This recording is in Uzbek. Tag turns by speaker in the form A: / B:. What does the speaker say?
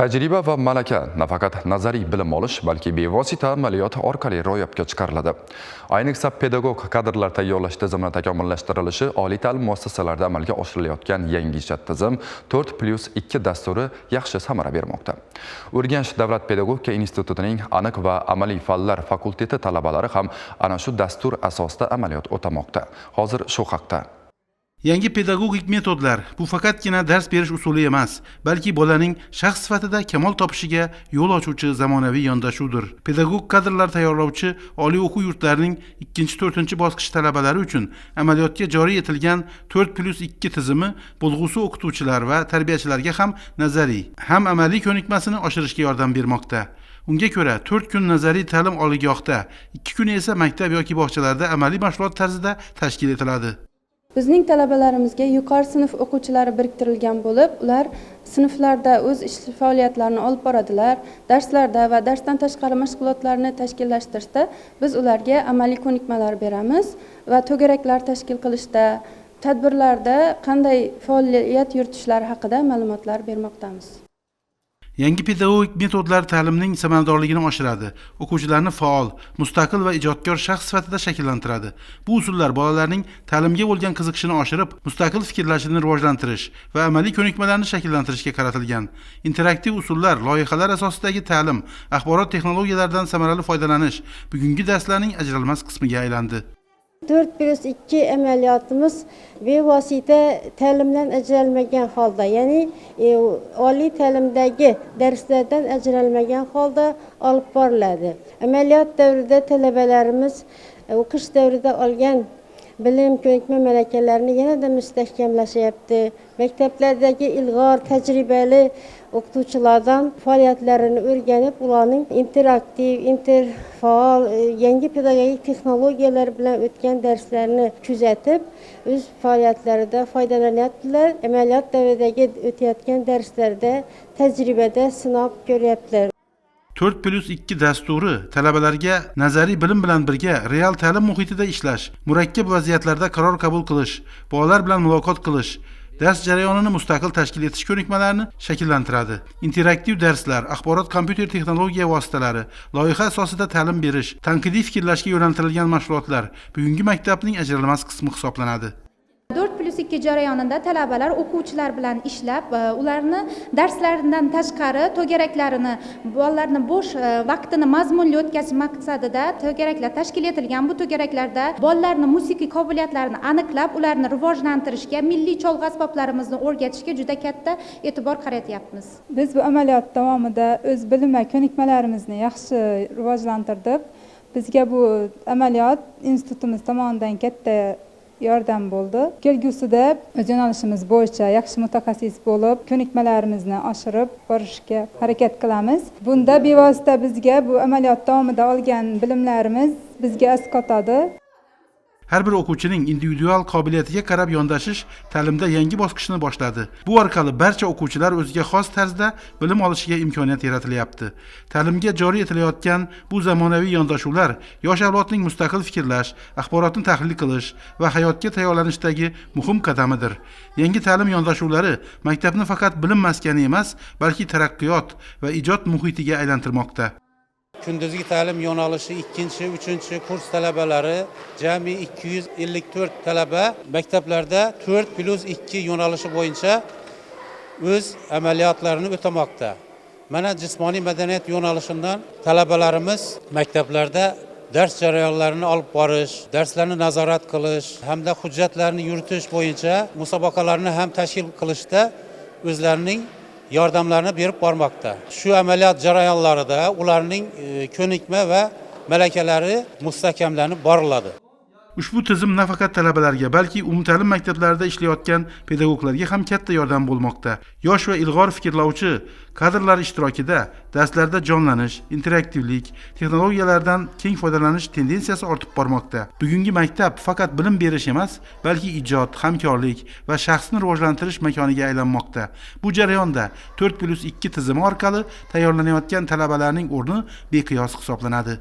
A: Tajriba va malaka nafaqat nazariy bilim olish, balki bevosita amaliyot orqali ro'yobga chiqariladi. Ayniqsa pedagog kadrlar tayyorlash tizimini takomillashtirilishi oliy ta'lim muassasalarida amalga oshirilayotgan yangicha tizim 4+2 dasturi yaxshi samara bermoqda. Urganch davlat pedagogika institutining aniq va amaliy fanlar fakulteti talabalari ham ana shu dastur asosida amaliyot o'tamoqda. Hozir shu haqda.
B: Yangi pedagogik metodlar bu faqatgina dars berish usuli emas, balki bolaning shaxs sifatida kamol topishiga yo'l ochuvchi zamonaviy yondashuvdir. Pedagog kadrlar tayyorlovchi oliy o'quv yurtlarining 2-4 bosqich talabalari uchun amaliyotga joriy etilgan 4+2 tizimi bo'lg'usi o'qituvchilar va tarbiyachilarga ham nazariy, ham amaliy ko'nikmasini oshirishga yordam bermoqda. Unga ko'ra, 4 kun nazariy ta'lim oliygohda, 2 kun esa maktab yoki bog'chalarda amaliy mashg'ulot tarzida tashkil etiladi.
C: Bizning talabalarimizga yuqori sinf o'quvchilari biriktirilgan bo'lib, ular sinflarda o'z ish faoliyatlarini olib boradilar. Darslarda va darsdan tashqari mashg'ulotlarni tashkillashtirishda biz ularga amaliy ko'nikmalar beramiz va to'garaklar tashkil qilishda, tadbirlarda qanday faoliyat yuritishlari haqida ma'lumotlar bermoqdamiz.
B: Yangi pedagogik metodlar ta'limning samaradorligini oshiradi, o'quvchilarni faol, mustaqil va ijodkor shaxs sifatida shakllantiradi. Bu usullar bolalarning ta'limga bo'lgan qiziqishini oshirib, mustaqil fikrlashini rivojlantirish va amaliy ko'nikmalarni shakllantirishga qaratilgan. Interaktiv usullar, loyihalar asosidagi ta'lim, axborot texnologiyalaridan samarali foydalanish bugungi darslarning ajralmas qismiga aylandi.
D: 4+2 amaliyotimiz bevosita ta'limdan ajralmagan holda, ya'ni oliy ta'limdagi darslardan ajralmagan holda olib boriladi. Amaliyot davrida talabalarimiz o'qish davrida olgan bilim, ko'nikma, malakalarini yanada mustahkamlashyapti. Maktablardagi ilg'or, tajribali o'qituvchilardan faoliyatlarini o'rganib, ularning interaktiv, interfaol, yangi pedagogik texnologiyalar bilan o'tgan darslarni kuzatib, o'z faoliyatlarida foydalanyaptilar. Amaliyot davridagi o'tayotgan darslarda tajribada sinab ko'ryaptilar.
B: 4+2 dasturi talabalarga nazariy bilim bilan birga real ta'lim muhitida ishlash, murakkab vaziyatlarda qaror qabul qilish, bolalar bilan muloqot qilish, dars jarayonini mustaqil tashkil etish ko'nikmalarini shakllantiradi. Interaktiv darslar, axborot kompyuter texnologiya vositalari, loyiha asosida ta'lim berish, tanqidiy fikrlashga yo'naltirilgan mashg'ulotlar bugungi maktabning ajralmas qismi hisoblanadi.
E: 4+2 jarayonida talabalar o'quvchilar bilan ishlab, ularni darslaridan tashqari to'garaklarini, bolalarni bo'sh vaqtini mazmunli o'tkazish maqsadida to'garaklar tashkil etilgan. Bu to'garaklarda bolalarni musiqiy qobiliyatlarini aniqlab, ularni rivojlantirishga, milliy cholg'u asboblarimizni o'rgatishga juda katta e'tibor qaratyapmiz.
F: Biz bu amaliyot davomida o'z bilim va ko'nikmalarimizni yaxshi rivojlantirdik. Bizga bu amaliyot institutimiz tomonidan katta yordam bo'ldi. Kelgusida o'z yo'nalishimiz bo'yicha yaxshi mutaxassis bo'lib, ko'nikmalarimizni oshirib borishga harakat qilamiz. Bunda bevosita bizga bu amaliyot davomida olgan bilimlarimiz bizga asqotadi.
B: Har bir o'quvchining individual qobiliyatiga qarab yondashish ta'limda yangi bosqichni boshladi. Bu orqali barcha o'quvchilar o'ziga xos tarzda bilim olishiga imkoniyat yaratilyapti. Ta'limga joriy etilayotgan bu zamonaviy yondashuvlar yosh avlodning mustaqil fikrlash, axborotni tahlil qilish va hayotga tayyorlanishdagi muhim qadamidir. Yangi ta'lim yondashuvlari maktabni faqat bilim maskani emas, balki taraqqiyot va ijod muhitiga aylantirmoqda.
G: Kunduzgi ta'lim yo'nalishi ikkinchi, uchinchi kurs talabalari, jami 254 talaba maktablarda 4+2 yo'nalishi bo'yicha o'z amaliyotlarini o'tamoqda. Mana, jismoniy madaniyat yo'nalishidan talabalarimiz maktablarda dars jarayonlarini olib borish, darslarni nazorat qilish hamda hujjatlarni yuritish bo'yicha musobaqalarni ham tashkil qilishda o'zlarining yordamlarini berib bormoqda. Shu amaliyot jarayonlarida ularning ko'nikma va malakalari mustahkamlanib boriladi.
B: Ushbu tizim nafaqat talabalarga, balki umumta'lim maktablarida ishlayotgan pedagoglarga ham katta yordam bo'lmoqda. Yosh va ilg'or fikrlovchi kadrlar ishtirokida darslarda jonlanish, interaktivlik, texnologiyalardan keng foydalanish tendensiyasi ortib bormoqda. Bugungi maktab faqat bilim berish emas, balki ijod, hamkorlik va shaxsni rivojlantirish makoniga aylanmoqda. Bu jarayonda 4+2 tizimi orqali tayyorlanayotgan talabalarning o'rni beqiyos hisoblanadi.